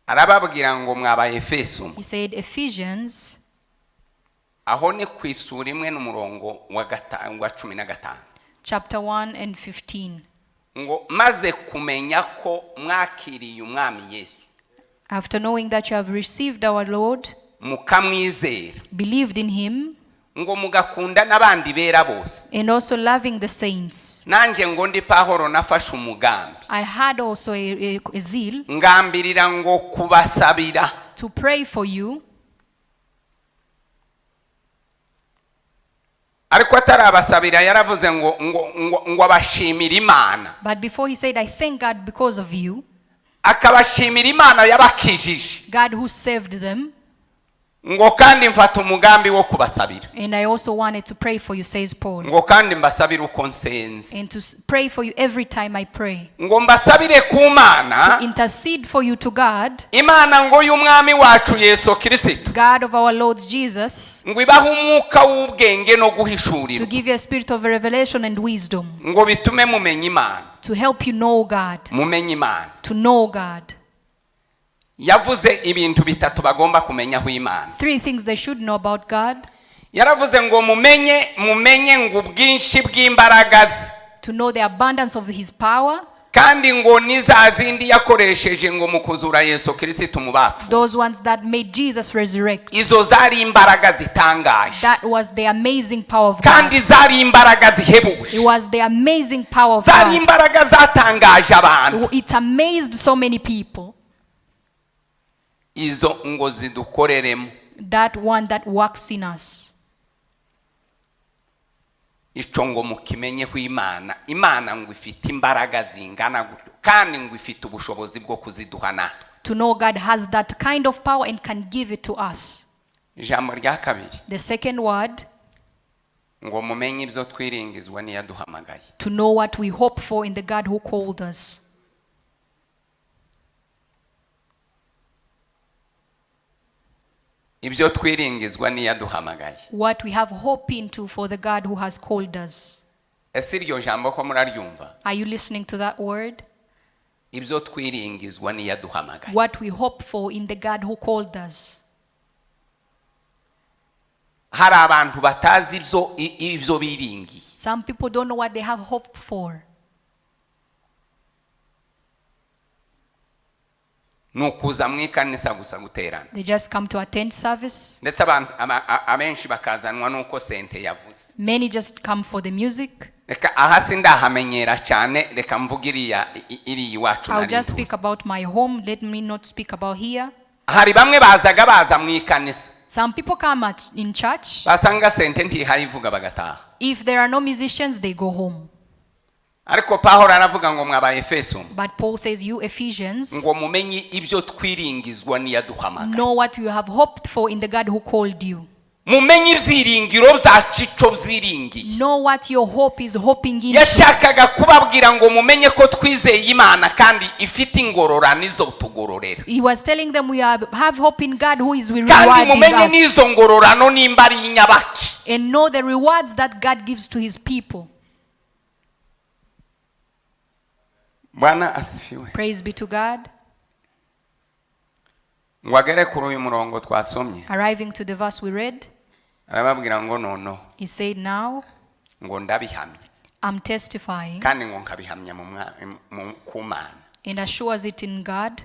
Arababwira ngo mwa Efeso mwe. He said, Ephesians, Aho ni ku isura imwe n'umurongo wa 15. Chapter 1 and 15. Ngo maze kumenya ko mwakiriye Umwami Yesu, After knowing that you have received our Lord, mukamwizera, believed in him, ngo mugakunda n'abandi bera bose, and also loving the saints, nanjye ngo ndi Pahoro nafashe umugambi, I had also a zeal ngambirira ngo kubasabira, to pray for you. Ariko atarabasabira yaravuze ngo abashimira Imana. But before he said, I thank God because of you, Akabashimira Imana yabakijije, God who saved them, ngo kandi mfata umugambi wo kubasabira, and I also wanted to pray for you, says Paul, ngo kandi mbasabire uko nsenze, and to pray for you every time I pray, ngo mbasabire ku Mana, intercede for you to God, Imana ngo y'Umwami wacu Yesu Kirisito, God of our Lord Jesus, ngo ibahe umwuka w'ubwenge no to guhishurirwa, give you a spirit of revelation and wisdom, ngo bitume mumenya Imana. To help you know God, Mumenye Imana. To know God. Yavuze ibintu bitatu bagomba kumenyaho Imana. Three things they should know about God: Yaravuze ngo mumenye ngo ubwinshi bw'imbaraga ze, to know the abundance of his power, kandi ngo ni za zindi yakoresheje ngo mu kuzura Yesu Kirisito mu bapfu. Those ones that made Jesus resurrect. Izo zari imbaraga zitangaje. That was the amazing power of God. Kandi zari imbaraga zihebuje. It was the amazing power of Zari God. imbaraga zatangaje abantu. It amazed so many people. Izo ngo zidukoreremo. That one that works in us. Ico ngo mukimenyeho Imana, Imana ngo ifite imbaraga zingana gutyo kandi ngo ifite ubushobozi bwo kuziduha natwe. To know God has that kind of power and can give it to us. Ijambo rya kabiri, The second word, ngo mumenye ibyo twiringizwa n'iyaduhamagaye. To know what we hope for in the God who called us. Ibyo twiringizwa n'iyaduhamagaye. What we have hope into for the God who has called us. Ese iryo jambo ko muraryumva? Are you listening to that word? Ibyo twiringizwa n'iyaduhamagaye. What we hope for in the God who called us. Hari abantu batazi ibyo biringiye. Some people don't know what they have hope for. Ni ukuza mu ikanisa gusa guterana. They just come to attend service. Ndetse abantu abenshi bakazanwa n'uko sente yavuze. Many just come for the music. Reka aha sindahamenyera cyane, reka mvuge iriya iwacu I'll nari just ntuye. Speak about my home. Let me not speak about here. Hari bamwe bazaga baza mu ikanisa, Some people come in church. basanga sente ntihayivuga bagataha. If there are no musicians, they go home. Ariko Pahoro aravuga ngo mwa Efeso, But Paul says, you Ephesians, ngo mumenye ibyo twiringizwa n'iyaduhamagaye, know what you have hoped for in the God who called you. Mumenye ibyiringiro byacu ico byiringiye. Know what your hope is hoping in. Yashakaga kubabwira ngo mumenye ko twizeye Imana kandi ifite ingororano izotugororera, He was telling them we have hope in God who is kandi rewarding mumenye us. n'izo ngororano nimba ari inyabaki. And know the rewards that God gives to his people. Bwana asifiwe. Praise be to God. Ngo agere kuri uyu murongo twasomye, Arriving to the verse we read, arababwira ngo noneho, he said, Now ngo ndabihamya, I'm testifying kandi ngo nkabihamya ku Mana, and assures it in God.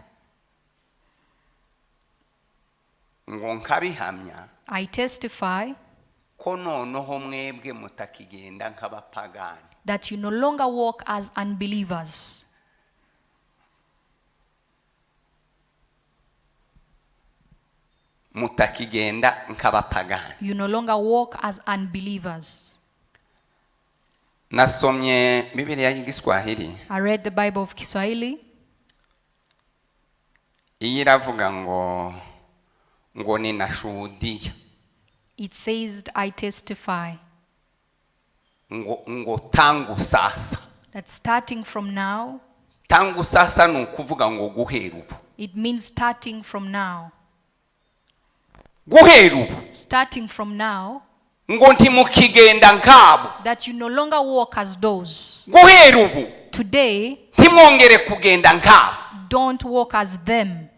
Ngo nkabihamya I testify ko noneho mwebwe mutakigenda nk'abapagani, that you no longer walk as unbelievers, mutakigenda nk'abapagani. You no longer walk as unbelievers. Nasomye Bibiliya y'Igiswahili. I read the Bible of Kiswahili. Iyi iravuga ngo ninashuhudia, It says, I testify ngo tangu sasa. That starting from now, Tangu sasa ni ukuvuga ngo guhera ubu. It means starting from now. Guhera ubu, Starting from now, ngo ntimukigenda nkabo. That you no longer walk as those. Guhera ubu, Today, ntimwongere kugenda nkabo. Don't walk as them.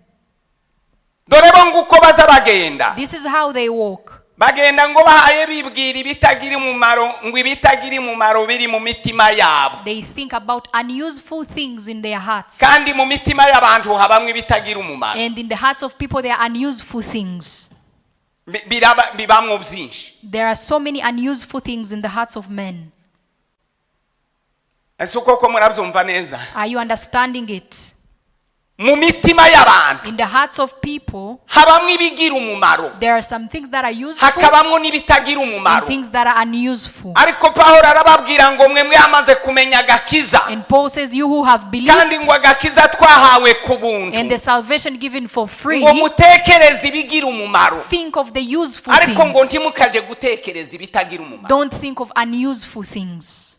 Dore bo nguko baza bagenda. This is how they walk. Bagenda ngo bahaye bibwira ibitagira umumaro, ngo ibitagira umumaro biri mu mitima yabo. They think about unuseful things in their hearts. Kandi mu mitima y'abantu habamwo ibitagira umumaro. And in the hearts of people, there are unuseful things. Bibamwo byinshi. There are so many unuseful things in the hearts of men. Ese koko murabyumva neza? Are you understanding it? Mu mitima y'abantu In the hearts of people, habamwo ibigira umumaro, there are some things that are useful hakabamwo n'ibitagira and umumaro. things that are unuseful. Ariko Pawulo arababwira ngo mwe mwamaze kumenya agakiza, And Paul says, you who have kandi believed ngo agakiza twahawe ku and buntu, the salvation given for free, ngo mutekereze ibigira umumaro, think of the useful ariko ngo things. ntimukaje gutekereza ibitagira umumaro. Don't think of unuseful things.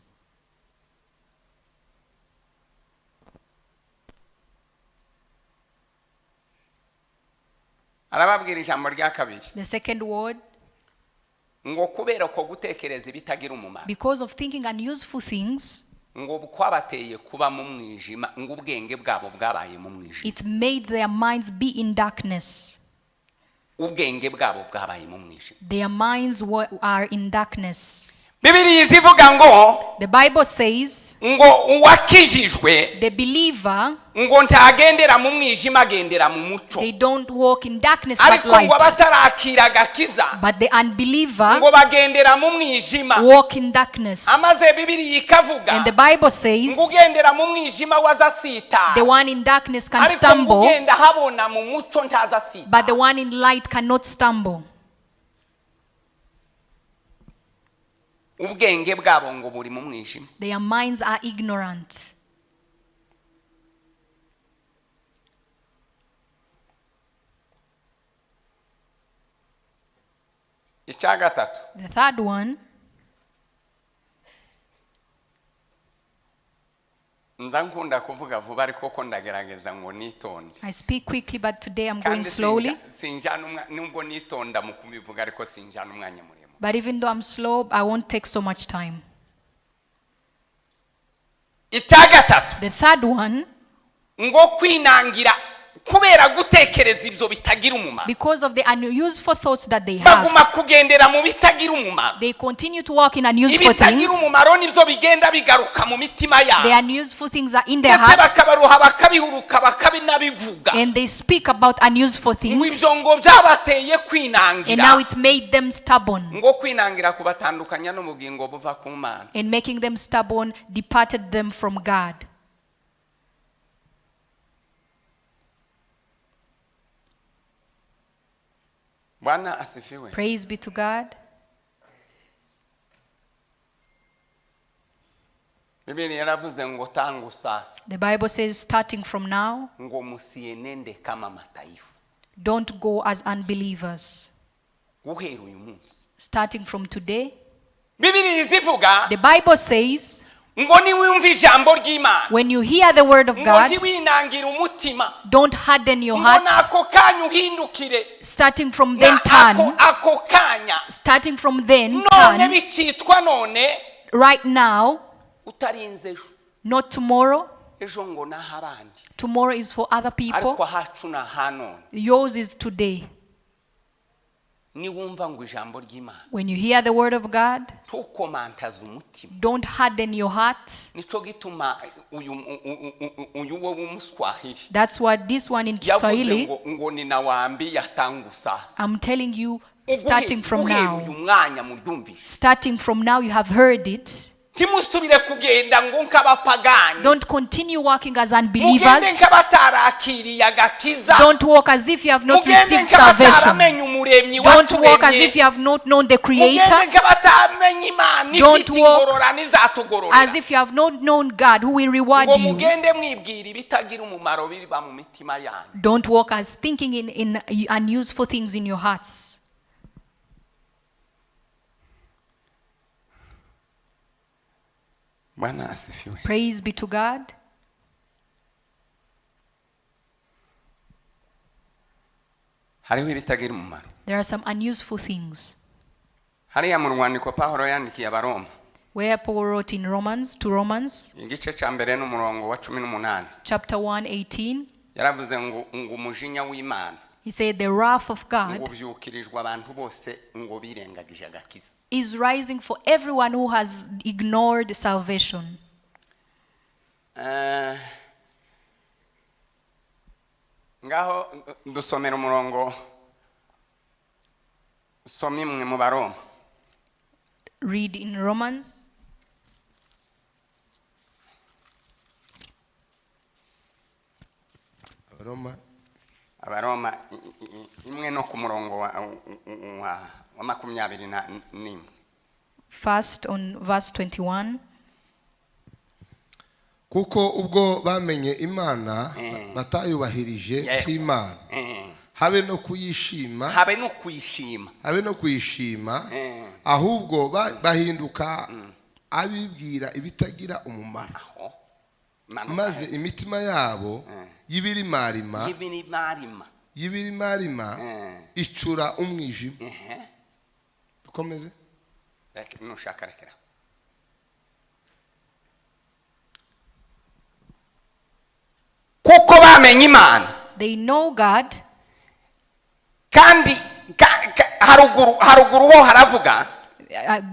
Arababwira ijambo rya kabiri, The second word, ngo kubera ko gutekereza ibitagira umumaro, because of thinking unuseful things, ngo kwabateye kuba mu mwijima, ngo ubwenge bwabo bwabaye mu mwijima. it made their minds be in darkness. Ubwenge bwabo bwabaye mu mwijima. Their minds are in darkness. Bibiliya izivuga ngo The Bible says ngo uwakijijwe the believer, ngo ntagendera mu mwijima, agendera mu mucyo. they don't walk in darkness but Ariko ngo light. abatarakira agakiza But the unbeliever ngo bagendera mu mwijima. walk in darkness. Amaze Bibiliya ikavuga And the Bible says ngo ugendera mu mwijima waza asitara, the one in darkness can ariko ngo stumble, ugenda habona mu mucyo ntaza asitara. but the one in light cannot stumble. Ubwenge bwabo ngo buri mu mwijima. Their minds are ignorant. Icya gatatu, The third one, nza nkunda kuvuga vuba, ariko ko ndagerageza ngo nitonde. I speak quickly, but today I'm going Kandi slowly. sinjana nubwo nitonda mu kubivuga, ariko sinjana umwanya muremure. But even though I'm slow, I won't take so much time. Icya gatatu, The third one, ngo kwinangira kubera gutekereza ibyo bitagira umumaro, because of the unuseful thoughts that they have, baguma kugendera mu bitagira umumaro. they continue to walk in unuseful Ibitagira things. umumaro nibyo bigenda bigaruka mu mitima The yabo, unuseful things are in their ndetse hearts, bakabaruha bakabihuruka bakabinabivuga. and they speak about unuseful Ngo things, ibyo ngo byabateye and kwinangira, now it made them stubborn. ngo kwinangira kubatandukanya n'ubugingo buva ku Mana. And making them stubborn departed them from God. Bwana asifiwe. Praise be to God. Bibiliya yaravuze ngo tangu sasa The Bible says, starting from now, ngo musienende kama mataifa. don't go as unbelievers. Guhera uyu munsi, Starting from today, Bibiliya izivuga the Bible says, ngo niwumva ijambo ry'Imana, when you hear the word of ngo God, ntiwinangire umutima, don't harden your ngo heart. n'ako kanya uhindukire. Starting from then, Na ako, turn. ako kanya, Starting from then, none turn. bicitwa none, Right now, utarinze ejo. not tomorrow. Ejo ngo naho abandi, Tomorrow is for other people. ariko ahacu ni aha none. Yours is today. Niwumva ngo ijambo ry'Imana, When you hear the word of God, ntukomantaze umutima. don't harden your heart. Nico gituma uyu uyu wo w'umuswahili That's what this one in yavuze Kiswahili, ngo ngo ninawambia tangu sasa. I'm telling you, starting from Guhera uyu now. mwanya muryumvise, Starting from now, you have heard it. ntimusubire kugenda ngo nk'abapagani, Don't continue walking as mugende unbelievers. nk'abatarakiriye agakiza, Don't walk as if you have not mugende received salvation. nk'abataramenya umuremyi Don't walk as waturemye, if you have not known the mugende Creator. nk'abatamenya Imana Don't ifite walk ingororano izatugororera, As if you have not known God who will reward ngo you. mugende mwibwira ibitagira umumaro biba mu mitima yanyu. Don't walk as thinking in unuseful things in your hearts. Bwana asifiwe. Praise be to God. Hariho ibitagira umumaro. There are some unuseful things. Hariya mu rwandiko Pawulo yandikiye Abaroma, Where Paul wrote in Romans, to Romans, igice cya mbere n'umurongo wa 18, chapter 1, 18, yaravuze ngo ngo umujinya w'Imana He said the wrath of ngo God byukirijwe abantu bose ngo birengagije agakiza. Is rising for everyone who has ignored salvation. Eh, ngaho dusomera umurongo soma imwe mu Baroma. Read in Romans. Abaroma. Abaroma imwe no ku murongo wa 21. First on verse 21. Kuko ubwo bamenye Imana batayubahirije nk'Imana habe no kuyishima habe no kuyishima habe no kuyishima ahubwo bahinduka abibwira ibitagira umumaro aho manuka maze imitima yabo y'ibirimarima y'ibirimarima y'ibirimarima icura umwijima. Dukomeze. Nushaka rekera. Kuko bamenye Imana They know God. Kandi haruguru ho haravuga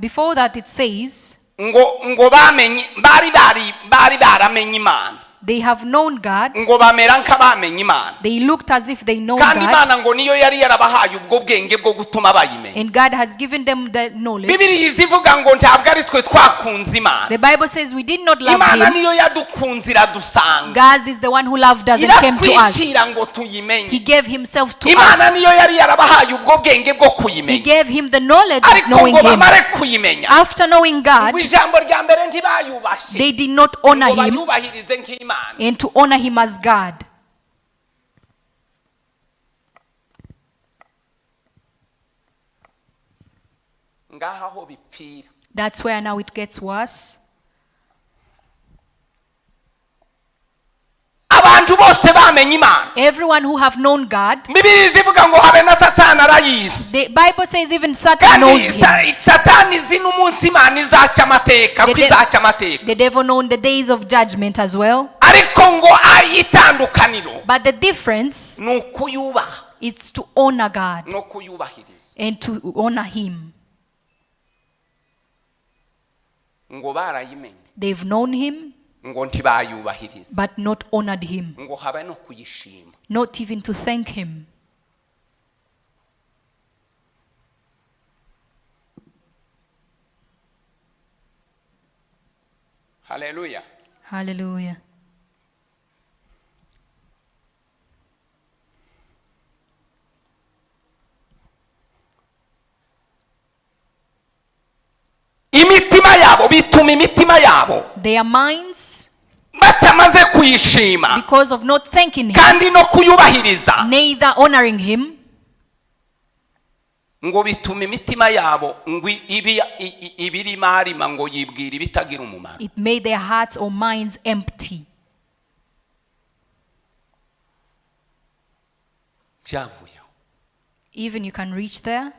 Before that, it says ngo bamenye bari baramenye Imana they have known God. Ngo bamera nk'abamenye Imana They looked as if they know kandi God. Imana ngo niyo yari yarabahaye ubwo bwenge bwo gutuma bayimenya. And God has given them the knowledge. Bibiliya izivuga ngo ntabwo ari twe twakunze Imana. The Bible says we did not love Imana Him. niyo yadukunze iradusanga. God is the one who loved us and came to us. Iratwishyira ngo He tuyimenye. gave Himself to Imana us. niyo yari yarabahaye ubwo bwenge bwo He kuyimenya gave him the knowledge of ariko knowing ngo Him. bamare kuyimenya After knowing God, ngo ijambo rya mbere ntibayubashye they did not honor ngo Him bayubahirize nk'Imana. And to honor Him as God. Ngaha aho bipfira. That's where now it gets worse. Abantu bose bamenye Imana. Everyone who have known God, Bibiliya izivuga ngo habe na Satani arayizi. The Bible says even Satan Kandi knows Him. Satani izi n'umunsi Imana izaca amateka ko izaca amateka. The devil knows the days of judgment as well. Ariko ngo ayitandukaniro But the difference ni ukuyubaha is to honor God no kuyubahiriza. And to honor Him. Ngo barayimenye They've known Him, ngo ntibayubahiriza but not honored Him, ngo habe no kuyishima. Not even to thank Him. Haleluya. Hallelujah. Imitima yabo bituma imitima yabo Their minds, batamaze kuyishima because of not thanking Him, kandi no kuyubahiriza neither honoring Him, ngo bituma imitima yabo ngo ibi ibirimarima ngo yibwira ibitagira umumaro. It made their hearts or minds empty. Byavuyeho. Even you can reach there.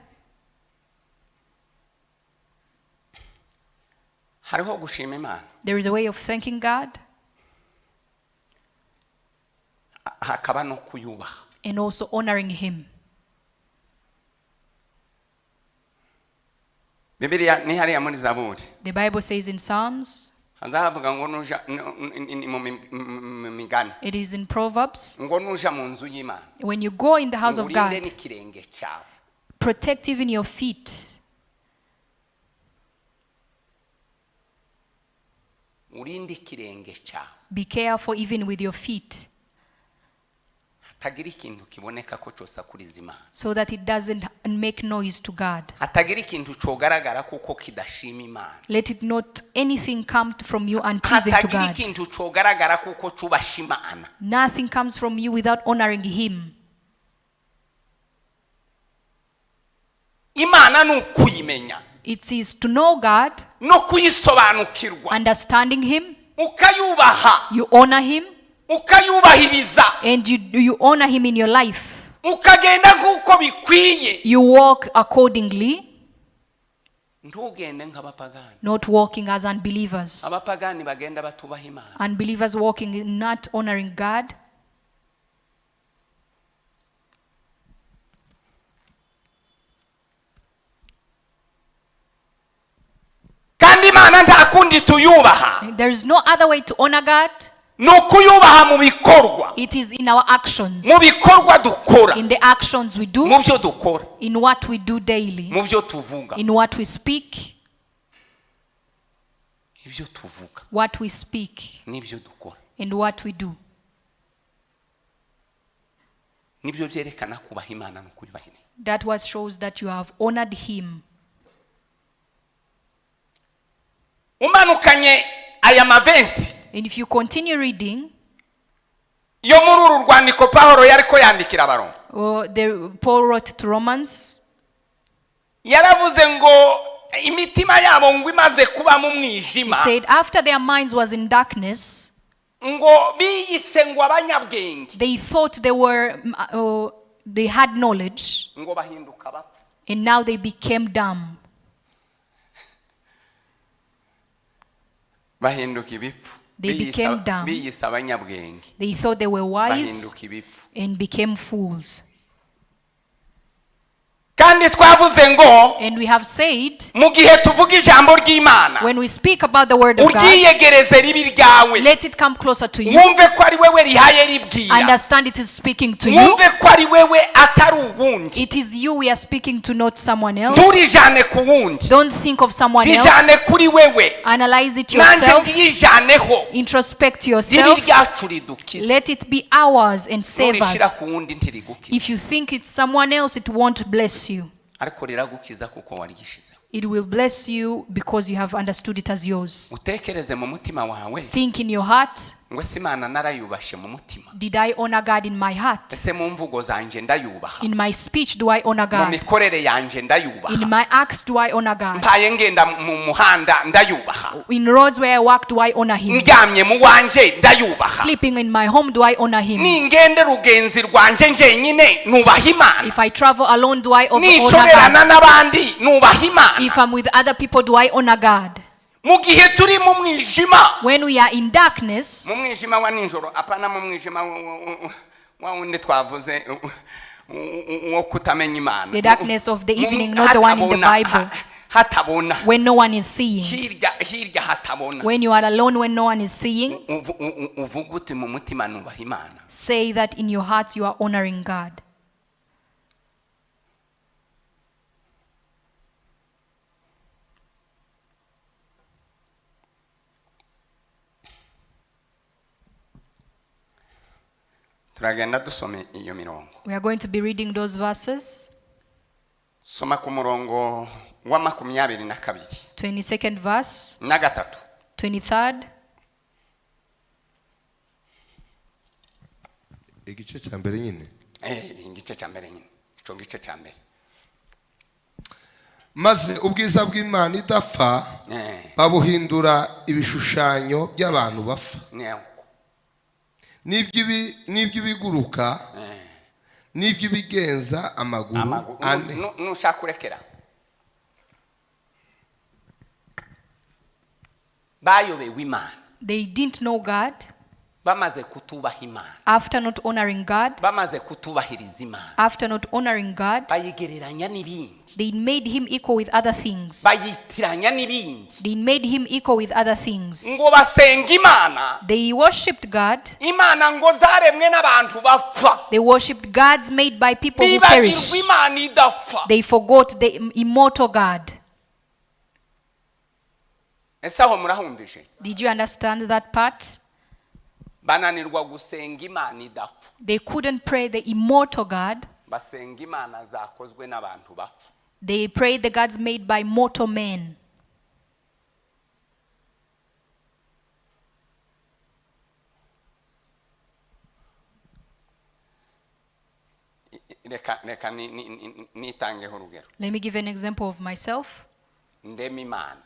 Hariho gushima Imana There is a way of thanking God hakaba no kuyubaha. And also honoring Him. Bibiliya ni hariya muri Zaburi The Bible says in Psalms, hazahavuga ngo nuja ni mu migani it is in Proverbs, ngo nuja mu nzu y'Imana when you go in the house ngo of urinde God, n'ikirenge cyawe. Protect even your feet. Urinde ikirenge cyawe. Be careful even with your feet Hatagira ikintu kiboneka ko cyosakuriza Imana. So that it doesn't make noise to God. Hatagira ikintu cyogaragara kuko kidashima Imana. Let it not anything come from you unpleasing to Hatagira God. ikintu cyogaragara kuko cyubasha Imana. Nothing comes from you without honoring Him. Imana ni ukuyimenya It is to know God, no kuyisobanukirwa understanding Him, ukayubaha you honor Him, ukayubahiriza and you honor Him in your life. Ukagenda nk'uko bikwiye. You walk accordingly, Ntugende nk'abapagani. Not walking as unbelievers. Abapagani bagenda batubaha Imana. Unbelievers walking in not honoring God. Imana nta kundi tuyubaha. There is no other way to honor God. Ni ukuyubaha mu bikorwa. It is in our actions, Mu bikorwa dukora. In the actions we do, Mu byo dukora. In what we do daily, Mu byo tuvuga. In what we speak, Ibyo tuvuga what we speak, n'ibyo dukora and what we do. Nibyo byerekana kubaha Imana no kuyubahiriza. That what shows that you have honored Him. Umanukanye aya mavensi And if you continue reading, yo muri uru rwandiko Pawulo yariko yandikira Abaroma, Paul wrote to Romans, yaravuze ngo imitima yabo ngo imaze kuba mu he mwijima, said, after their minds was in darkness, ngo biyise ngo abanyabwenge, they thought they had knowledge, ngo bahinduka abapfu. And now they became dumb. Bahinduka ibipfu. They became dumb. Biyise abanyabwenge, They thought they were wise bahinduka ibipfu. And became fools. Kandi twavuze ngo And we have said, mu gihe tuvuga ijambo ry'Imana, when we speak about the word of God, uryiyegereze ribe iryawe, let it come closer to you. Wumve ko ari wewe rihaye ribwira, Understand it is speaking to you. wumve ko ari wewe atari uwundi. It is you we are speaking to, not someone else. Nturijane ku wundi, Don't think of someone rijane else. Kuri wewe. Analyze it Nanjye yourself. ndiyijaneho. Introspect Ribe yourself. iryacu ridukize. Let it be ours and save Nurishira ku us. wundi ntirigukiza, If you think it's someone else, it won't bless you. Ariko riragukiza kuko waryishizeho. It will bless you because you have understood it as yours. Utekereze mu mutima wawe Think in your heart, ngo ese Imana narayubashe mu mutima? did I honor God in my heart? Ese mu mvugo zanje ndayubaha? In my speech, do I honor Mu God? mikorere yanje ndayubaha? In my acts, do I honor God? Mpaye ngenda mu muhanda ndayubaha? In roads where I walk, do I honor Him? Ndyamye mu wanje ndayubaha? Sleeping in my home, do I honor Him? Ningende rugenzi rwanje njenyine nubaha Imana? If I travel alone, do I honor Nishorerana God? n'abandi nubaha Imana? If I'm with other people, do I honor God? Mu gihe turi mu mwijima, When we are in darkness, mu mwijima wa nijoro, apana mu mwijima wa wundi twavuze wo kutamenya Imana, The darkness of the Mu- evening, not the one in the hatabona, Bible. hatabona, when no one is seeing, hirya hirya hatabona, when you are alone, when no one is seeing, uvuga uti mu mutima nubaha Imana. Say that in your hearts you are honoring God. Turagenda dusome iyo mirongo. We are going to be reading those verses. Soma ku murongo wa 22 22nd verse, na gatatu. 23rd. Igice cya mbere nyine. Eh, igice cya mbere nyine, ico gice cya mbere. Maze ubwiza bw'Imana idapfa babuhindura ibishushanyo by'abantu bapfa, Ni uko. N'iby'ibiguruka, n'iby'ibigenza amaguru Amaguru ane, nushaka urekera bayobewe Imana. They didn't know God. Bamaze kutubaha Imana, After not honoring God, bamaze kutubahiriza Imana, after not honoring God, bayigereranya n'ibindi, they made him equal with other things. Bayitiranya n'ibindi. They made him equal with other things. Ngo basenga Imana, They worshipped God. Imana ngo zaremwe n'abantu bapfa. They worshipped gods made by people who perish. Bibagirwa Imana idapfa. They forgot the immortal God. Ese aho murahumvise? Did you understand that part? Bananirwa gusenga Imana idapfa, They couldn't pray the immortal God. Basenga imana zakozwe n'abantu bapfa. They prayed the gods made by mortal men. Reka reka nitangeho urugero. Let me give an example of myself. Ndema Imana.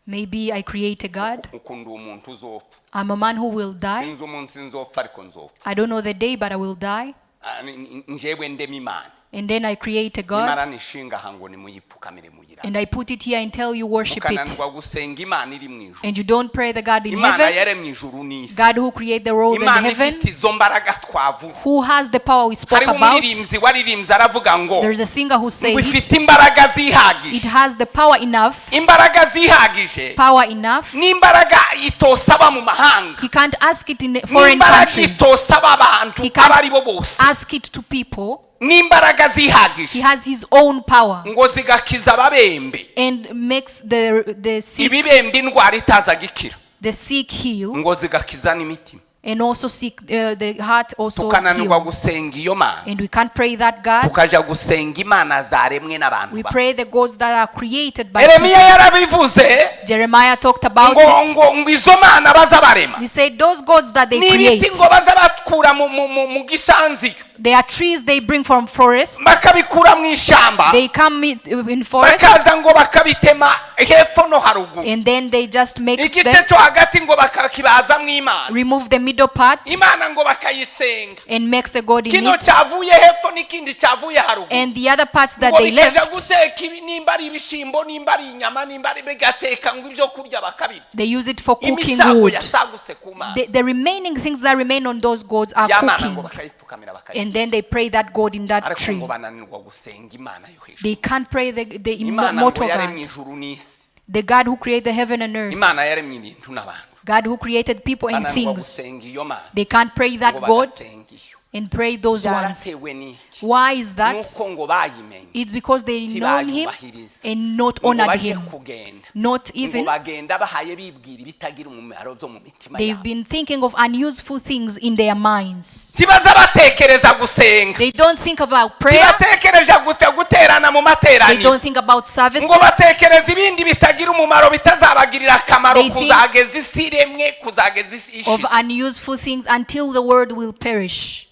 Maybe I create a God. Ukunda umuntu uzopfa. I'm a man who will die. Sinzi umunsi nzopfa ariko nzopfa. I don't know the day, but I will die. Ah, njyewe ndema Imana. And then I create a God Nimara nishinga aha ngo nimuyipfukamire muyira. And I put it here and tell you worship it. Mukananirwa gusenga Imana iri mu ijuru. And you don't pray the God in Imana heaven, yaremye ijuru n'isi. God who created the world and Imana heaven, ifite izo mbaraga twavuze. Who has the power we spoke Hariho about. umuririmbyi waririmbye aravuga ngo There is a singer who said ngo it, ifite imbaraga it zihagije. has the power enough, Imbaraga zihagije power enough. n'imbaraga itosaba mu mahanga. He can't ask it in the foreign N'imbaraga countries. itosaba abantu He can't abo ari bo bose. ask it to people. N'imbaraga He zihagije has his own power ngo zigakiza ababembe. And makes the sick, Ibibembe indwara itazaga ikira. The sick heal Ngo zigakiza n'imitima. And also sick the heart also Tukananirwa heal. gusenga iyo Mana. And we can't pray that God. Tukaja gusenga imana zaremwe n'abantu We ba. pray the gods that are created by Yeremiya people. yarabivuze Jeremiah talked about ngo it. ngo ngo izo mana baza barema He said those gods that they ni ibiti create, ngo baza bakura mu, mu, mu, mu gisanziyo they are trees they bring from forests. Bakabikura mu ishyamba They come in forests bakaza ngo bakabitema hepfo no haruguru and then they just make igice them, cyo hagati ngo bakakibazamo imana remove the middle part imana ngo bakayisenga and makes a god in kino it. cyavuye hepfo n'ikindi cyavuye haruguru And the other parts that ngo they bikajya left, guteka ibi nimba ari ibishimbo nimba ari inyama nimba ari bigateka ngo ibyo kurya bakabirya they use it for cooking imisago wood. yasagutse ku mana The remaining things that remain on those gods are ya mana ngo cooking. bakayipfukamira And bakayisenga then they pray that God in that ariko tree. ngo bananirwa gusenga imana yo hejuru They can't pray the imana ngo immortal yaremye God, ijuru n'isi the God who created the heaven and earth, imana yaremye ibintu n'abantu God who created people and bananirwa things. gusenga iyo mana They can't pray that ngo God bagasenga iyo and pray those ones. byaratewe n'iki Why is that? nuko ngo bayimenye It's because they known him ntibayubahiriza and not ngo honored baje him. kugenda Not ngo even bagenda bahaye bibwira ibitagira umumaro byo mu mitima they've yabo been thinking of unuseful things in their minds. ntibaza batekereza gusenga They don't think about prayer. ntibatekereje guterana mu They materaniro don't think about services. Ngo batekereza ibindi bitagira umumaro bitazabagirira akamaro They think kuzageza isi iremwe kuzageza isi of ishize unuseful things until the world will perish.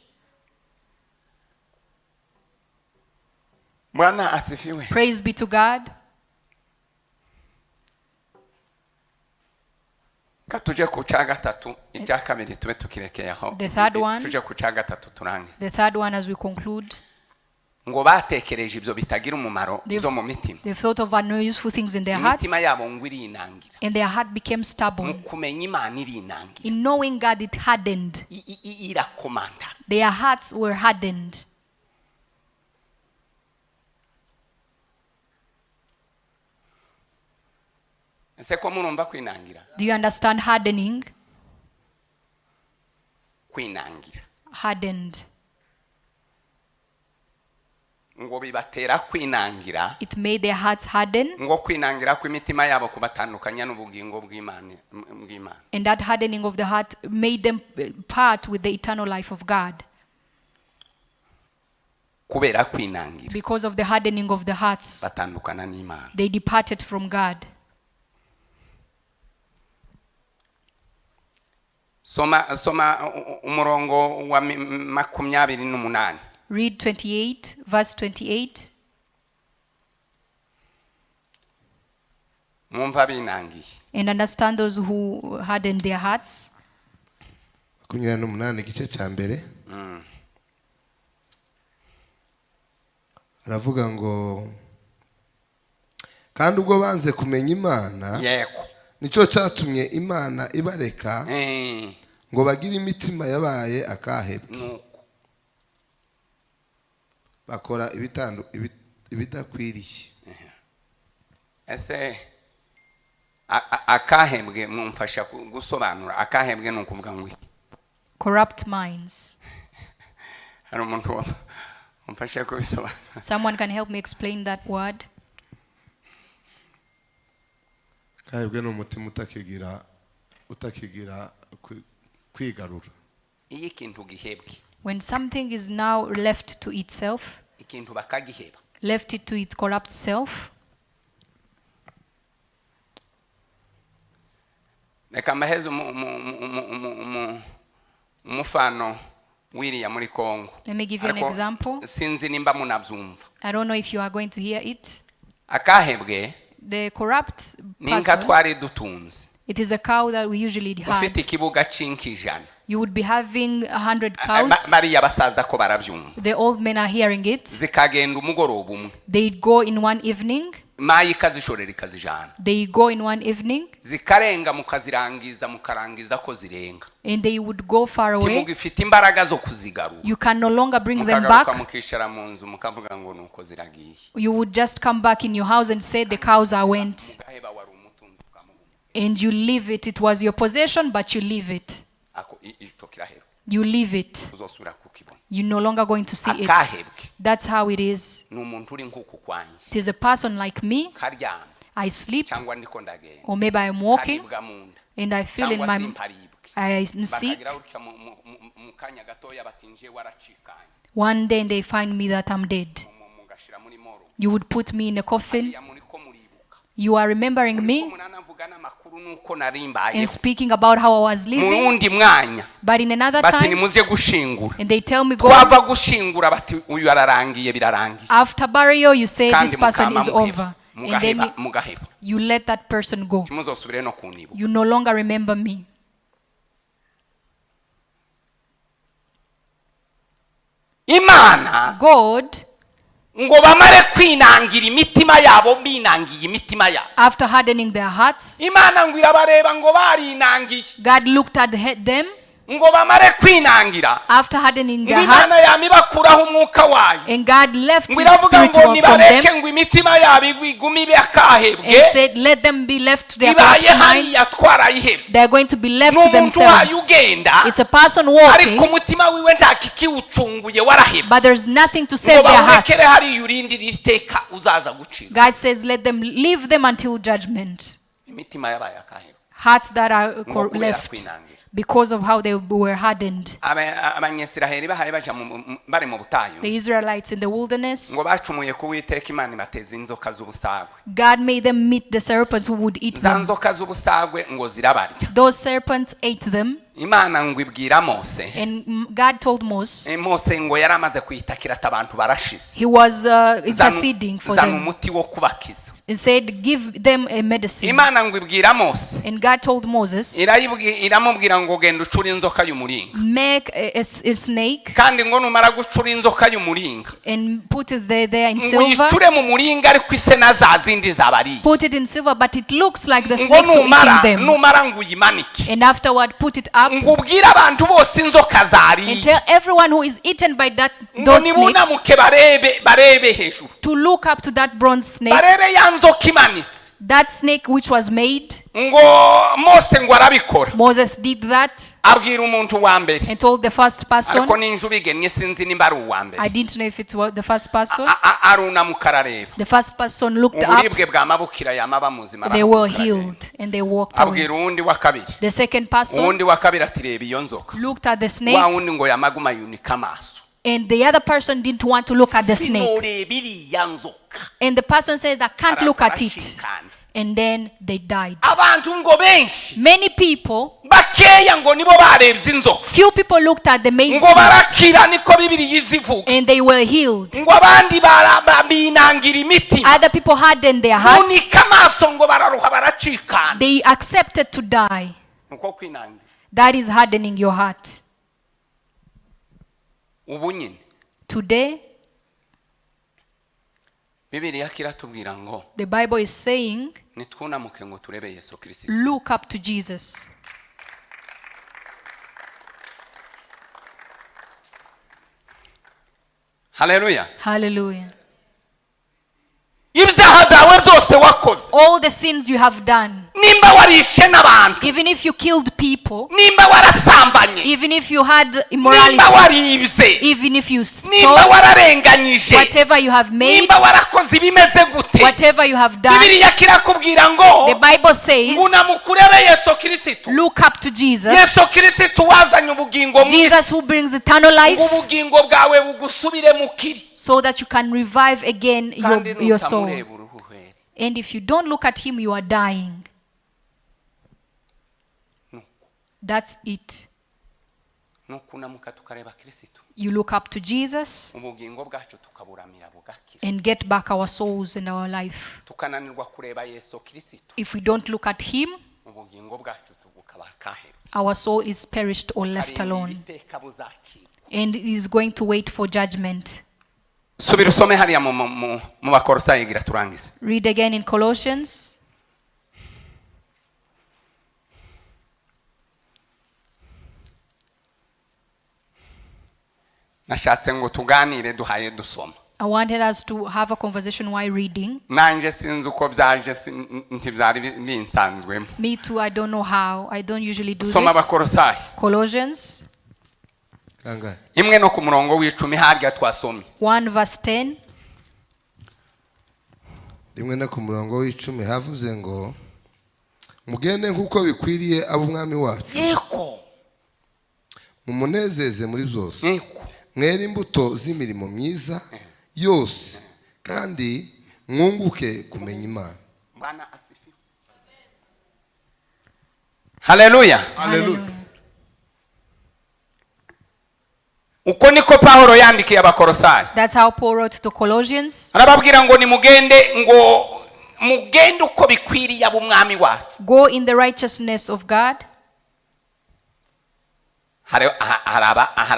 Bwana asifiwe. Praise be to God. Ka tuje ku cya gatatu icya kabiri tube tukirekeye aho The third one. Tuje ku cya gatatu turangize The third one, as we conclude, ngo batekereje ibyo bitagira umumaro byo mu mitima they've thought of unuseful things in their hearts, imitima yabo ngo irinangira and their heart became mu stubborn. Kumenya imana irinangira In knowing God, it hardened. I- i- i- irakomanda Their hearts were hardened. Ese ko murumva kwinangira Do you understand hardening? Kwinangira Hardened. Ngo bibatera kwinangira It made their hearts harden, ngo kwinangira kw'imitima yabo kubatandukanya n'ubugingo bw'Imana bw'Imana and that hardening of the heart made them part with the eternal life of God. Kubera kwinangira Because of the hardening of the hearts, batandukana n'Imana they departed from God. Soma soma umurongo wa 28. Read 28, verse 28. Mwumva binangiye And understand those who hardened their hearts. 28 igice cya mbere aravuga ngo kandi ubwo banze kumenya imana yego nicyo cyatumye imana ibareka Eh, ngo bagire imitima yabaye akahebwe nuko bakora ibidakwiriye ese akahebwe mumfasha gusobanura akahebwe ni ukuvuga ngo iki? Corrupt minds. Hari umuntu wamfasha kubisobanura Someone can help me explain that word. Kahebwe ni umutima utakigira utakigira kwigarura iyo ikintu gihebwe When something is now left to itself, ikintu bakagiheba left it to its corrupt self, reka mbaheze umufano wiriya muri Kongo Let me give you an Ariko example. Sinzi nimba munabyumva I don't know if you are going to hear it. Akahebwe The corrupt ni inka person, twari dutunze it is a cow that we usually ufite had ikibuga c'inka 100 You would be having 100 cows. Bariya basaza ko barabyumva. The old men are hearing it. Zikagenda umugoroba umwe. They'd go in one evening. Mayi ikazishorera ikazijana. They go in one evening Zikarenga mukazirangiza mukarangiza ko zirenga. And they would go far away. Ntimugifite imbaraga zo kuzigarura. You can no longer bring them Mukagaruka back. Mukicara mu nzu mukavuga ngo nuko ziragiye. You would just come back in your house and say the cows are went. Mugaheba wari umutunzi ukamuguma. And you leave it. It was your possession, but you leave it. Ako ico kirahera. You leave it. Uzosubira kukibona. You're no longer going to see it. Akahebwe That's how it is. ni umuntu uri nk'uku kwanjye. It is a person like me. Karyama I sleep, cyangwa ndiko ndagenda. or maybe I'm walking, Karibwa mu nda and I feel in cyangwa my simparibwe. I am sick. Bakagira gutya mu kanya gatoya bati nje waracikanye. One day they find me that I'm dead. Mugashira muri moro. You would put me in a coffin. Ya muriko muribuka. You are remembering Ko me munanavuga n'amakuru nuko nari mbayeho. And speaking about how I was Mu living. wundi mwanya But in another bati time, nimuze gushingura. and they tell me, go. Twava gushingura bati uyu ararangiye birarangiye. After burial, you say Kandi this person mukama is muheba over. And then mugaheba mugaheba. you let that person go. Ntimuzosubire no kunibuka. You no longer remember me. Imana God, ngo bamare kwinangira imitima yabo binangiye imitima yabo. After hardening their hearts, Imana ngo irabareba ngo barinangiye. God looked at them Ngo bamare kwinangira after hardening ngo their Imana hearts, yamibakuraho umwuka wayo. And God left Ngo His iravuga spirit ngo from nibareke them ngo imitima yabo igume ibe akahebwe. And said, let them be left to their Ibaye corrupt mind. hariya twarayihebye. They are going to be left Ni to umuntu wayo themselves. ugenda It's a person ariko walking, umutima wiwe nta kikiwucunguye warahebwe. But there's nothing to Ngo save their hearts. bawurekere hariya urindire iteka uzaza gucira. God says, let them leave them until judgment. Imitima yabaye akahebwe. Hearts that are Ngo kubera left kwinangira. Because of how they were hardened. Abanyesiraheli bahaye baja bari mu butayu. The Israelites in the wilderness, Ngo bacumuye ku Uwiteka Imana ibateza inzoka z'ubusagwe. God made them meet the serpents who would eat Za them. nzoka z'ubusagwe ngo zirabarya. Those serpents ate them, Imana ngo ibwira Mose. And God told Moses, Mose ngo yari amaze kuyitakira ati abantu barashize. he was interceding for Zana them umuti wo kubakiza. And said, give them a medicine. Imana ngo ibwira Mose. And God told Moses, Iramubwira ngo genda ucure inzoka y'umuringa. Make a snake Kandi ngo numara gucura inzoka y'umuringa and put it there in ngo silver. uyicure mu muringa ariko ise na za zindi zabariye. Put it in silver, but it looks like the Ngo snakes were eating numara them. numara ngo uyimanike. And afterward, put it up Ngo ubwire abantu bose inzoka and zariye. tell everyone who is eaten by that Ngo those snakes nibunamuke barebe barebe hejuru. To look up to that bronze snake, Barebe ya nzoka imanitse. That snake which was made. Ngo Mose ngo arabikora. Moses did that Abwira umuntu wa mbere. And told the first person. Ariko ninje ubigennye sinzi nimba ari uwa mbere. I didn't know if it was the first person. Arunamuka arareba. The first person looked up. Uburibwe bwamabukira yama bamuzima They were arahaguruka aragenda. healed and they walked away. Abwira uwundi wa kabiri. The second person Uwundi wa kabiri ati reba iyo nzoka. Looked at the Wa snake, wundi ngo yamaguma yunika amaso. And the other person didn't want to look at the snake. Sinoreba iriya nzoka. And the person says, I can't look at it. Aracikana. And then they died. Abantu ngo benshi Many people, bakeya ngo nibo barebye inzoka. Few people looked at the main Ngo snake barakira niko Bibiliya izivuga. And they were healed. Ngo abandi binangira imitima. Other people hardened their hearts. Bunika amaso ngo bararuha baracikana. They accepted to die. Nuko kwinangira. That is hardening your heart. Ubu nyine Today, Bibiliya kiratubwira ngo the Bible is saying, nitwunamuke ngo turebe Yesu Kirisito. Look up to Jesus. Haleluya. Hallelujah. Ibyaha byawe byose wakoze. All the sins you have done, Nimba warishe n'abantu. Even if you killed people, Nimba warasambanye. Even if you had Nimba immorality, waribye. Even if you Nimba stole, wararenganyije. Whatever you have made, Nimba warakoze ibimeze gute. Whatever you have done, Bibiliya kirakubwira ngo the Bible says, ngunamuka urebe Yesu Kirisito. Look up to Jesus. Yesu Kirisito wazanye ubugingo mu isi. Jesus who brings eternal life Ngo ubugingo bwawe bugusubire mu kiri. So that you can revive again Kandi your soul. nutamureba uruhuheri. And if you don't look at him, you are dying. Nuko That's it. nukunamuka tukareba Kirisito. You look up to Jesus Ubugingo bwacu tukaburamira bugakira. And get back our souls and our life. Tukananirwa kureba Yesu Kirisito. If we don't look at him, Ubugingo bwacu bukaba akahebwe. Our soul is perished or left Karindira alone iteka buzacika. And is going to wait for judgment. Subira usome hariya mu Bakorosayi gira turangize. Read again in Colossians. Nashatse ngo tuganire duhaye dusoma. I wanted us to have a conversation while reading. Nanjye sinzi uko byaje ntibyari binsanzwemo. Me too, I don't know how. I don't usually do Soma this. Abakorosayi. Colossians Kangahe? 1 no ku murongo w'icumi harya twasomye. 1 verse 10. 1 no ku murongo w'icumi havuze ngo mugende nk'uko bikwiriye ab'umwami wacu, mumunezeze muri byose, mwere imbuto z'imirimo myiza yose kandi mwunguke kumenya Imana. Bwana asifiwe. Haleluya. Hallelujah. Uko niko Pawulo yandikiye Abakorosayi. That's how Paul wrote to Colossians. Arababwira ngo nimugende ngo mugende uko bikwiriye ab'umwami wacu. Go in the righteousness of God. Hari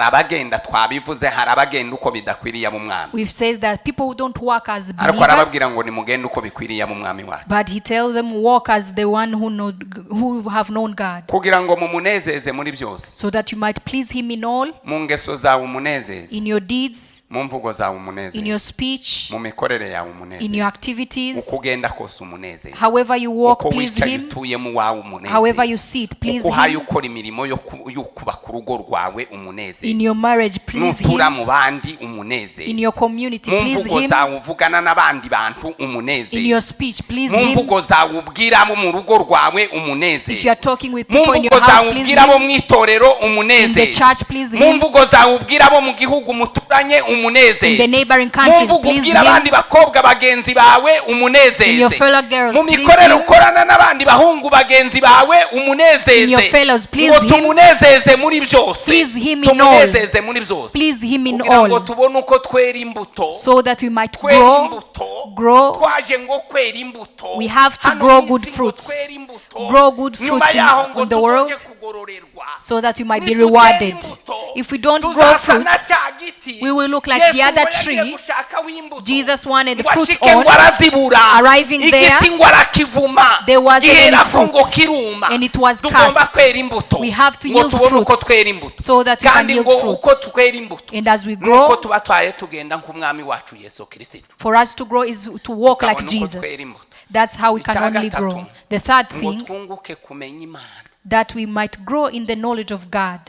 abagenda twabivuze hari abagenda uko bidakwiriye ab'umwami. We've said that people who don't walk as Ariko believers, arababwira ngo nimugende uko bikwiriye ab'umwami wacu. But he tells them walk as the one who have known God, Kugira ngo mumunezeze muri byose. So that you might please him in all, Mu ngeso zawe umunezeze. In your deeds, Mu mvugo zawe in umunezeze. your speech, Mu mikorere yawe in your umunezeze. activities. Uko ugenda kose umunezeze. However you walk, Uko please wicaye him. utuyemo wawe umunezeze. However you sit, please Uko uhaye him. ukora imirimo yo kubaka urugo rwawe umunezeze. In your marriage, please Nutura him. mu bandi umunezeze. In your community, Mu please mvugo him. zawe uvugana n'abandi bantu In umunezeze. your speech, please Mu him. mvugo zawe ubwira abo mu rugo rwawe umunezeze. If you are talking with Mu people in mvugo your house, zawe please ubwira abo him. mu itorero umunezeze. In the church, please Mu him. mvugo zawe ubwira abo mu gihugu muturanye umunezeze. In the neighboring Mu countries, mvugo please ubwira him. abandi bakobwa bagenzi bawe umunezeze. In your fellow girls, Mu please mikorere him. ukorana n'abandi bahungu bagenzi bawe umunezeze. In your fellows, please Ngo him. tumunezeze muri byose. Please him in all. Tumunezeze muri byose. Please him in Kugira ngo all, tubone uko twera imbuto. So that we might Twera grow, imbuto. Grow. Twaje ngo kwera imbuto. We have to Hano grow mu good isi ngo fruits. twere imbuto. Grow good Nyuma fruits yaho ngo on the tuzoje world, kugororerwa. So that we might be Nitutera rewarded. imbuto, If we don't grow tuzasa na fruits, cya giti. we will look like Yesu the other ngo yagiye tree. gushaka w'imbuto. Jesus wanted Ngo fruits ashike on. ngo arazibura. Arriving Igiti there, ngo arakivuma. there wasn't any Giherako ngo fruits, kiruma. and it was Tugomba cast. kwera imbuto. We have to Ngo yield tubone uko fruits, twera imbuto. so that we can Kandi yield ngo fruits. uko twera imbuto And as we nuko grow, tuba twaye tugenda nk'umwami wacu Yesu Kristo. For us to grow is to walk like Tukabona uko Jesus. twera imbuto. That's how we can Icya only gatatu, grow. The third ngo thing, twunguke kumenya Imana. That we might grow in the knowledge of God.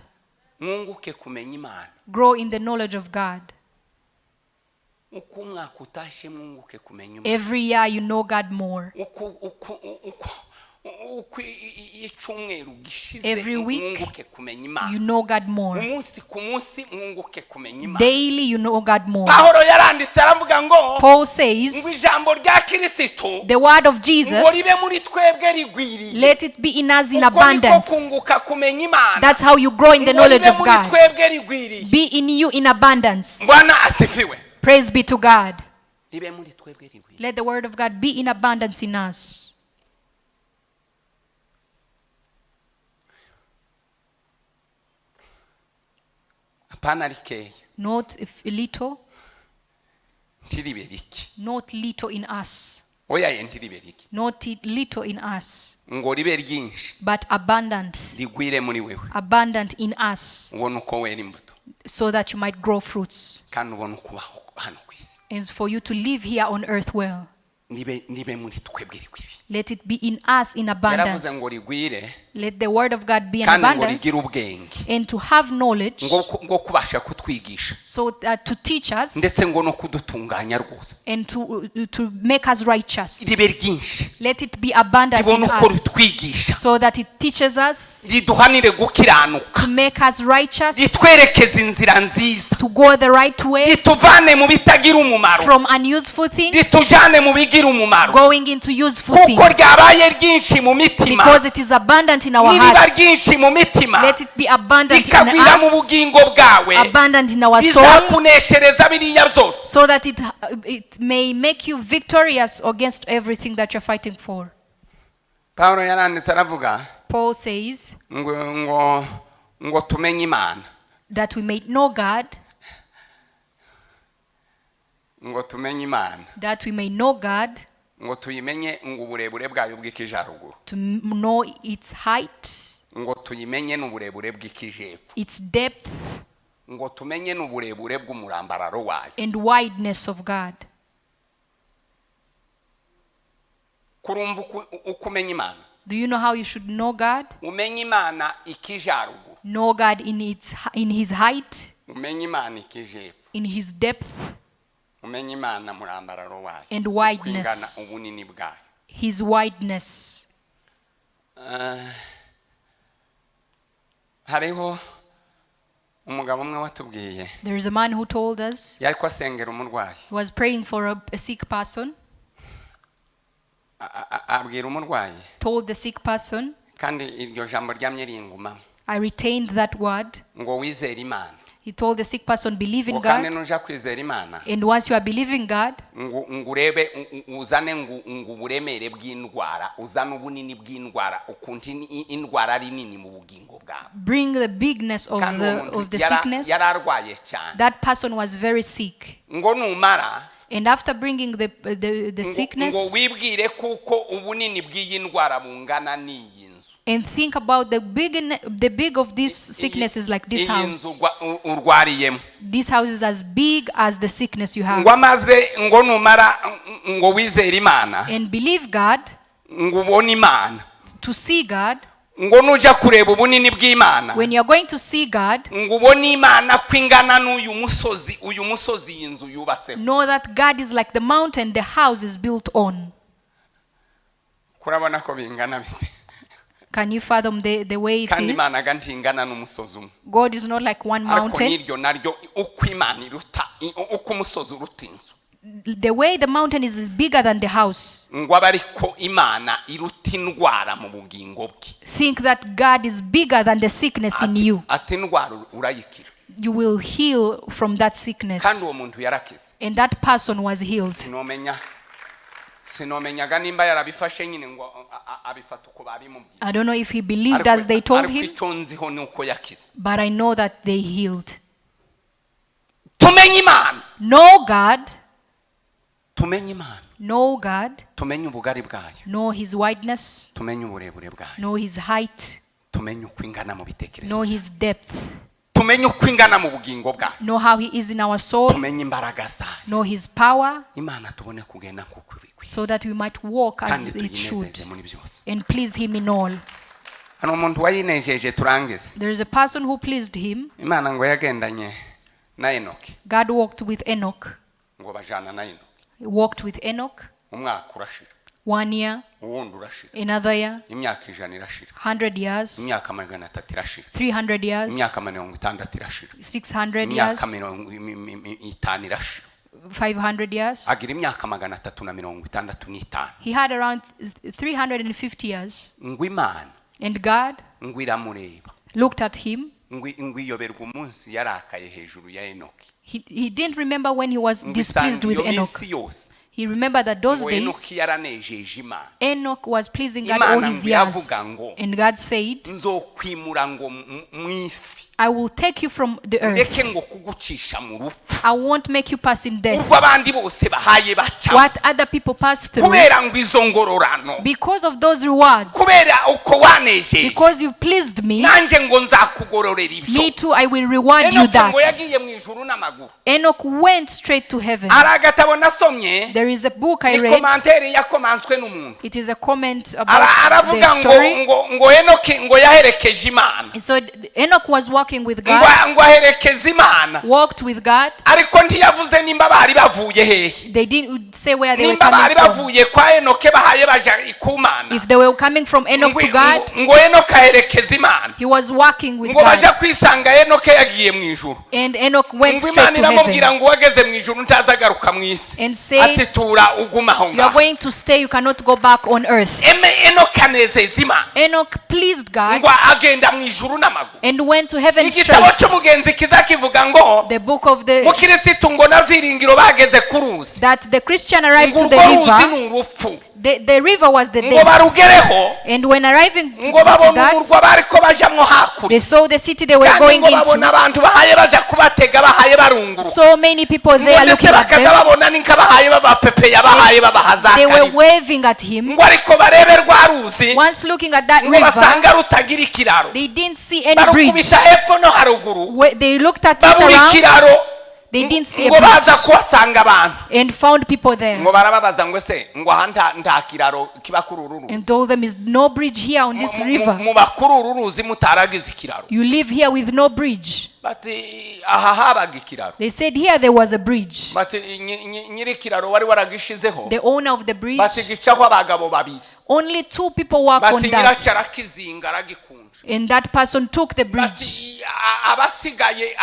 Mwunguke kumenya Imana. Grow in the knowledge of God. Uko umwaka utashye mwunguke kumenya Imana. Every year you know God more. Uko uko uko uko icyumweru gishize Every week, mwunguke kumenya Imana. you know God more. Umunsi ku munsi mwunguke kumenya Imana. Daily you know God more. Pawulo yaranditse aravuga ngo Paul ngo says, ijambo rya Kirisitu the word of ngo Jesus, ribe muri twebwe rigwiriye. let it be in us in Uko niko abundance. kunguka kumenya Imana. That's how you grow in the Ngo knowledge ribe of muri God. twebwe rigwiriye. Be in you in abundance. Bwana asifiwe. Praise be to God. Ribe muri twebwe rigwiriye. Let the word of God be in abundance in us. Hapana rikeya. Not if little, Ntiribe rike. Not little in us. Oya ye ntiribe rike. Not little in us, Ngo ribe ryinshi but abundant. Rigwire muri wewe. Abundant in us, Ubone uko wera imbuto so that you might grow fruits kandi ubone uko ubaho hano ku isi. And for you to live here on earth well. Nibe nibe muri twebwe rigwiriye. Let it be in us in Yaravuze abundance. ngo rigwire Let the word of God be in kandi ngo abundance rigire ubwenge and to have knowledge, ngo ngo kubasha kutwigisha so that to teach us ndetse ngo no kudutunganya rwose. And to make us righteous. Ribe ryinshi Let it be abundant ribone in uko us, ritwigisha so that it teaches us riduhanire gukiranuka to make us righteous, ritwerekeze inzira nziza to go the right way rituvane mu bitagira umumaro from unuseful things, ritujane mu bigira umumaro going into useful kuko things. ryabaye ryinshi mu mitima. Because it is abundant in our Niriba hearts. ryinshi mu mitima Let it be abundant in rikagwira mu us, bugingo bwawe abundant in our soul, rizakuneshereza biriya byose. So that it may make you victorious against everything that you're fighting for. Pawulo yaranditse aravuga Paul says ngo tumenye Imana, that we may know God, ngo tumenye Imana, that we may know God, ngo tuyimenye ngo uburebure bwayo bw'ikijaruguru, to know its height, ngo tuyimenye n'uburebure bw'ikijepfo, its depth, ngo tumenye n'uburebure bw'umurambararo wayo. and wideness of God. Kurumva uko umenya Imana? Do you know how you should know God? Umenye Imana ikijaruguru, Know God in his height, umenye Imana ikijepfo, in his depth, umenye Imana murambararo wayo, and uko ingana wideness. ubunini bwayo. His wideness. Hariho umugabo umwe watubwiye, There is a man who told us yari ko asengera umurwayi, he was praying for a sick person, abwira umurwayi, told the sick person, kandi iryo jambo ryamye ringumamo, I retained that word. Ngo wizere Imana. He told the sick person, believe in Ngo kandi God. nuja kwizera Imana, And once you are believing God, ngo urebe uzane ngo uburemere bw'indwara, uzane ubunini bw'indwara, ukuntu indwara ari nini mu bugingo bwawe. Bring the bigness of Kandi uwo the, muntu of the sickness. Yari arwaye cyane. That person was very sick. Ngo numara And after bringing the sickness, ngo wibwire kuko ubunini bw'iyi ndwara bungana n'iyi nzu. And think about the big of this sickness is like this Iyi nzu house. Urwariyemo. This house is as big as the sickness you have. Ngo amaze ngo numara ngo wizere Imana, And believe God, ngo ubone Imana, to see God. Ngo nujya kureba ubunini bw'Imana, When you are going to see God, ngo ubone Imana ko ingana n'uyu musozi, uyu musozi iyi nzu yubatseho. Know that God is like the mountain the house is built on. Kurabona ko bingana bite? Can you fathom the way it Kandi is? Imana ga ntingana n'umusozi umwe. God is not like one Ariko mountain. n'iryo naryo uko Imana iruta uko umusozi uruta inzu, The way the mountain is bigger than the house. Ngo abe ariko Imana iruta indwara mu bugingo bwe. Think that God is bigger than the sickness in you. Ati indwara urayikira. You will heal from that sickness. Kandi uwo muntu yarakize. And that person was healed. Sinomenyaga nimba yarabifashe nyine ngo abifata uko babimubwiye. I don't know if he believed as they told Ariko him, icyo nziho ni uko yakize. but I know that they healed. Tumenye Imana. Know God. Tumenye Imana. Know God. Tumenye ubugari bwayo. Know his wideness. Tumenye uburebure bwayo. Know his height. Tumenye uko ingana mu bitekerezo. Know his depth. Tumenye uko ingana mu bugingo bwayo. Know how he is in our soul. Tumenye imbaraga zayo. Know his power. Imana tubone kugenda nk'uko bikwiye. So that we might walk as Kandi it should. tuyinezeze muri byose. And please him in all. Hari umuntu wayinejeje turangize. There is a person who pleased him. Imana ngo yagendanye na Enoki. God walked with Enoch. Ngo bajana na Enoki. He walked with Enoch. Umwaka urashira. 1 year, Uwundi urashira. another year, Imyaka 100 irashira. 100 years, Imyaka 300 irashira. 300 years, Imyaka 60 irashira. 600 years, Imyaka 50 irashira. 500 years. Agira imyaka 365. He had around 350 years. Ngo Imana And God ngo iramureba. looked at him. Ngo iyoberwa umunsi yarakaye hejuru ya Enoki. He didn't remember when he was Ngo displeased isanga with iyo Enoch. minsi yose He remembered that those ngo days, Enoki yaranejeje Imana. Enoch was pleasing God all Imana his ngo years. iravuga ngo, And God said, nzokwimura ngo mu isi. I will take you from the earth. Ndeke ngo kugucisha mu rupfu. I won't make you pass in death. Urwo abandi bose bahaye bacamo. What other people pass through, Kubera ngo izo ngororano. because of those rewards, Kubera uko wanejeje. because you've pleased me, Nanjye ngo nzakugororera ibyo. me too, I will reward you Enoki ngo that. yagiye mu ijuru n'amaguru. Enoch went straight to heaven. Hari agatabo nasomye, There is a book I ni read. komantere yakomanswe n'umuntu. It is a comment about Aravuga the ngo story. ngo Enoki ngo yaherekeje Imana. And so Enoch was walking with God, Ngo aherekeze Imana. walked with God. Ariko ntiyavuze nimba bari bavuye hehe. They didn't say where they were Nimba bari coming from. bavuye kwa Enoke bahaye baja ku Mana. If they were coming from Enoch to God, Ngo Enoke aherekeze Imana. he was walking with Ngo baja God. kwisanga Enoke yagiye mu ijuru. And Enoch went Ngo straight Imana to iramubwira heaven ngo wageze mu ijuru ntazagaruka mu isi. and said, Ati tura uguma aho You are ngaho. going to stay, you cannot go back on earth. Enoke anezeza Imana. Enoch pleased God Ngo agenda mu ijuru n'amaguru. and went to heaven Igitabo straight. cy'umugenzi kiza kivuga ngo The book of the mukirisitu ngo na byiringiro bageze ku ruzi, that the Christian arrived ngo to the urwo ruzi river, ni urupfu, The river was the Ngo death. barugereho, And when arriving ngo to babona that, umurwa bariko bajamwo hakurya, they saw the city they were kandi going ngo babona into. abantu bahaye baja kubatega, bahaye barunguruka, So many people ngo there ndetse looking at bakaza them. babona ninka bahaye babapepeya, bahaye babaha za They were karibu. waving at him. Ngo ariko barebe rwa ruzi, Once looking at that ngo river, basanga rutagira ikiraro. they didn't see any bridge. Barukubita hepfo no haruguru, They looked at it babura around. ikiraro. They didn't see a Ngo baza bridge kuhasanga abantu and found people there ngo barababaza ngo ese ngo aha nta kiraro kiba kuri uru ruzi? and told them, "Is no bridge here on this Mu- mu- river. Muba kuri uru ruzi mutaragize ikiraro? You live here with no bridge." Bati aha habaga ikiraro. They said, "Here there was a bridge." Bati nyiri ikiraro wari waragishizeho, The owner of the bridge, bati gicaho abagabo babiri, only two people work on bati that. nyiracyo arakizinga aragikunja, And that person took the bridge. Bati abasigaye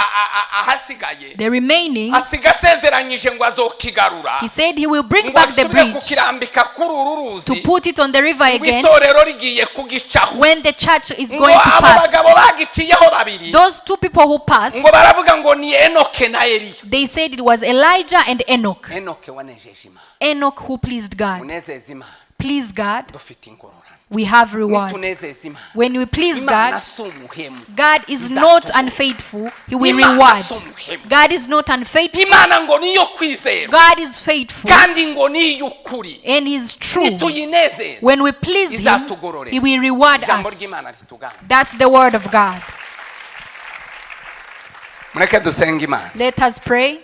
ahasigaye, The remaining, asiga asezeranyije ngo azokigarura, he said he will bring ngo back the asubire bridge kukirambika kuri uru to ruzi, put it on the river ngo again itorero rigiye kugicaho. when the church is Ngo going to abo pass. bagabo bagiciyeho babiri, Those two people who passed, ngo baravuga ngo ni Enoke na Eliya. they said it was Elijah and Enoch. Enoke wanejeje Imana. Enoch who pleased God. Unezeza Imana, Please God, dufite ingororano. we have reward. Nitunezeza Imana, When we please Imana God, si umuhemu. God is not unfaithful. He will Imana reward. si umuhemu. God is not unfaithful. Imana ngo niyo kwizerwa, God is faithful kandi ngo niy'ukuri. and He is true. Nituyinezeza, When we please Him, izatugororera. He will reward Ijambo us. ry'Imana ritugana. That's the word of God. Mureke dusenge Imana. Let us pray.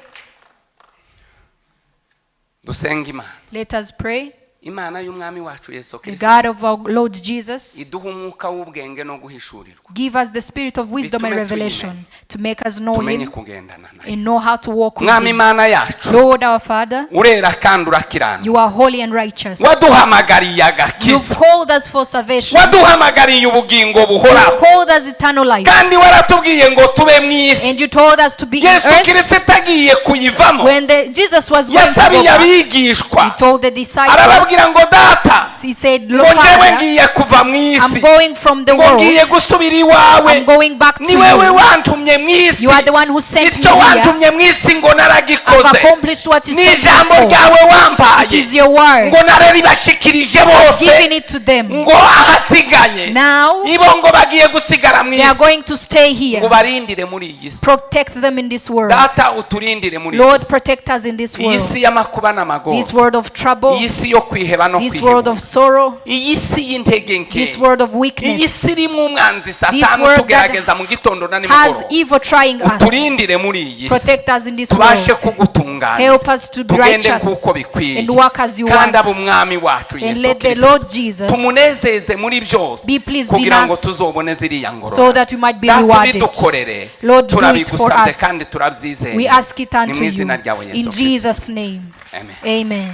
Dusenge Imana. Let us pray. Imana y'Umwami wacu Yesu The Kirisito God of our Lord Jesus, iduha umwuka w'ubwenge no guhishurirwa, give us the spirit of wisdom and Bitume revelation to make us know tumenye Him kugendana nayo. and know how to walk with Mwami Him. Imana yacu, Lord our Father, urera kandi urakiranuka. you are holy and righteous. Waduhamagariye You've agakiza, called us for salvation. waduhamagariye ubugingo You've buhoraho, called us eternal life. kandi waratubwiye ngo tube mu isi. And you told us to be in Yesu earth. Kirisito agiye kuyivamo, When Jesus was going to yasabiye go back, abigishwa, he told the disciples, arababwira ngo data, he said, ngo "Look, njyewe Father, ngiye kuva mu I'm isi, going from the ngo world. ngiye gusubira iwawe. I'm going back to Ni wewe you. wantumye mu isi. You are the one who sent me Icyo here. wantumye mu isi ngo I've naragikoze. accomplished what you Ni sent me ijambo for. ryawe It wampaye, is your word. ngo nararibashikirije bose, Giving it to them. ngo ahasigaye Now ibo ngo bagiye gusigara mu they are isi, going to stay ngo here. barindire muri iyi si. Protect them in this world. Data, uturindire muri iyi Lord, si, protect us in this iyi world. si y'amakuba n'amagorwa, This world of trouble, iyi si yo kwiheba no this world kwiheba, of sorrow, iyi si y'intege nke, this world of iyi weakness si irimo umwanzi This Satani world that utugerageza mu gitondo na has nimugoroba. evil trying us. Uturindire muri iyi si, Protect us in this tubashe world. kugutunganya, Help us to be tugende righteous nk'uko bikwiye, and walk as you kandi want. abe Umwami wacu And Yesu let the Kirisito Lord Jesus tumunezeze muri byose, be pleased in kugira ngo us tuzobone ziriya so ngororano. that we might be Data, rewarded. ubidukorere. Lord, do it for Turabigusabye us. kandi turabyizeye, We ask it ni unto mu you. izina ryawe In Yesu Kirisito. Jesus' name. Amen. Amen.